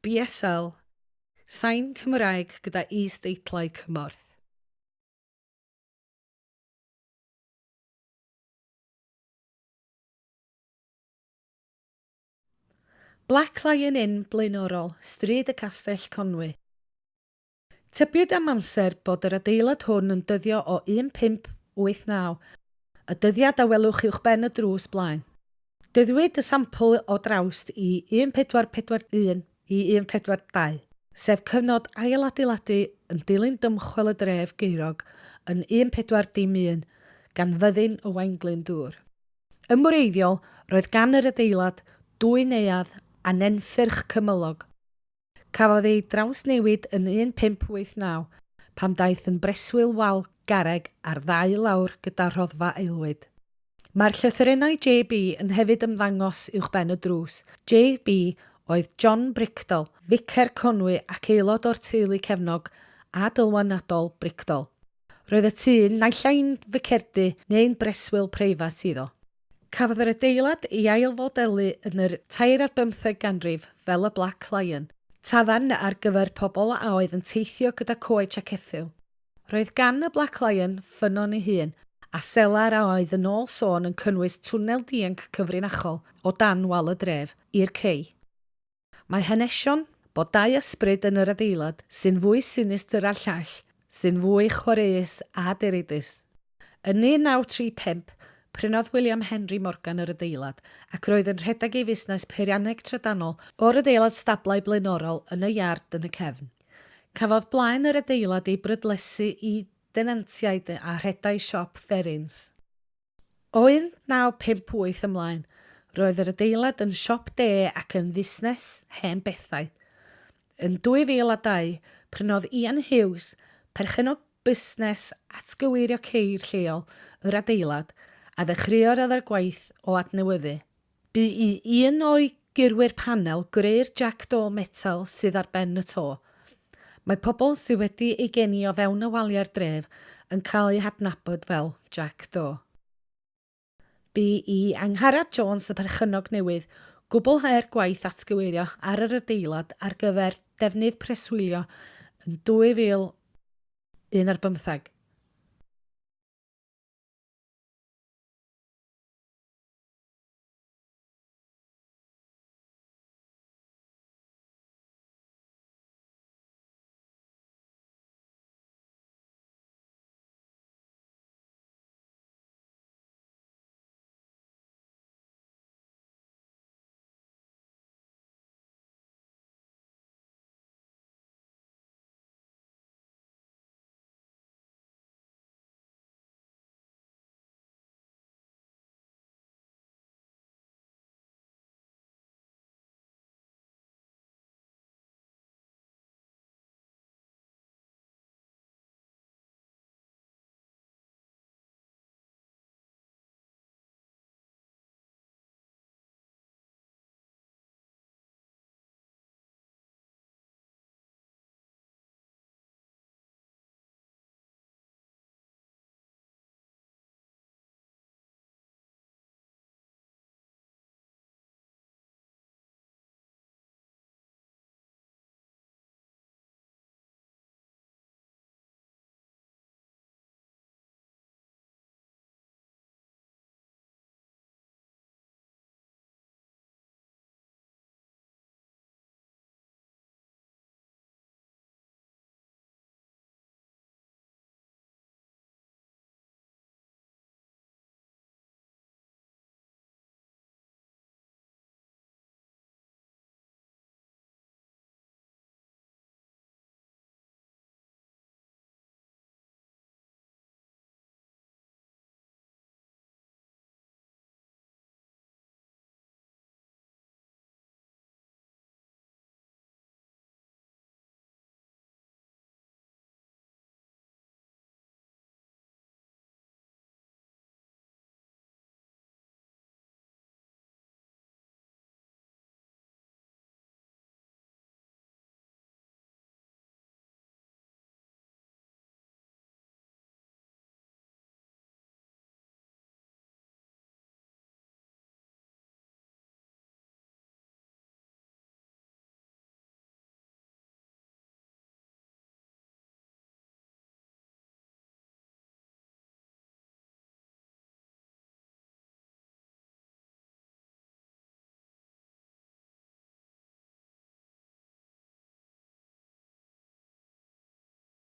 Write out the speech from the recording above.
BSL, Sain Cymraeg gyda is-deitlau cymorth. Black Lion Inn blaenorol, Stryd y Castell, Conwy. Tybiwyd am amser bod yr adeilad hwn yn dyddio o 1589, y dyddiad a welwch uwchben y drws blaen. Dyddiwyd y sampl o drawst i 1441 i 142, sef cyfnod ailadeiladu yn dilyn dymchwel y dref gaerog yn 1401 gan fyddin Owain Glyndŵr. Yn wreiddiol, roedd gan yr adeilad dwy neuadd a nenffyrch cymylog. Cafodd ei drawsnewid yn 1589 pan daeth yn breswyl wal garreg ar ddau lawr gyda rhodfa aelwyd. Mae'r llythrennau JB yn hefyd ymddangos uwchben y drws. JB oedd John Brictol, ficer Conwy ac aelod o'r teulu cefnog a dylwanadol Brictol. Roedd y tŷ naill ai'n ficerdy neu'n breswyl preifat iddo. Cafodd yr adeilad ei ailfodelu yn yr tair ar bymtheg ganrif fel y Black Lion, tafarn ar gyfer pobl a oedd yn teithio gyda coets a ceffyl. Roedd gan y Black Lion ffynnon ei hun, a selar a oedd yn ôl sôn yn cynnwys twnnel dianc cyfrinachol o dan wal y dref, i'r cei. Mae hanesion bod dau ysbryd yn yr adeilad sy'n fwy sinistr a'r llall sy'n fwy chwareus a direidus. Yn 1935, prynodd William Henry Morgan yr adeilad ac roedd yn rhedeg ei fusnes peirianneg trydanol o'r adeilad stablau blaenorol yn y iard yn y cefn. Cafodd blaen yr adeilad ei brydlesu i denantiaid a rhedai siop fferins. O 1958 ymlaen, roedd yr adeilad yn siop de ac yn fusnes hen bethau. Yn 2002, prynodd Ian Hughes, perchennog busnes atgyweirio ceir lleol, yr adeilad, a ddechreuodd ar gwaith o adnewyddu. Bu i un o'i gyrwyr panel greu'r Jac Do metel sydd ar ben y to. Mae pobl sydd wedi eu geni o fewn y waliau'r dref yn cael eu hadnabod fel Jac Do. Bu i Angharad Jones, y perchennog newydd, gwblhau'r gwaith atgyweirio ar yr adeilad ar gyfer defnydd preswylio yn 2011.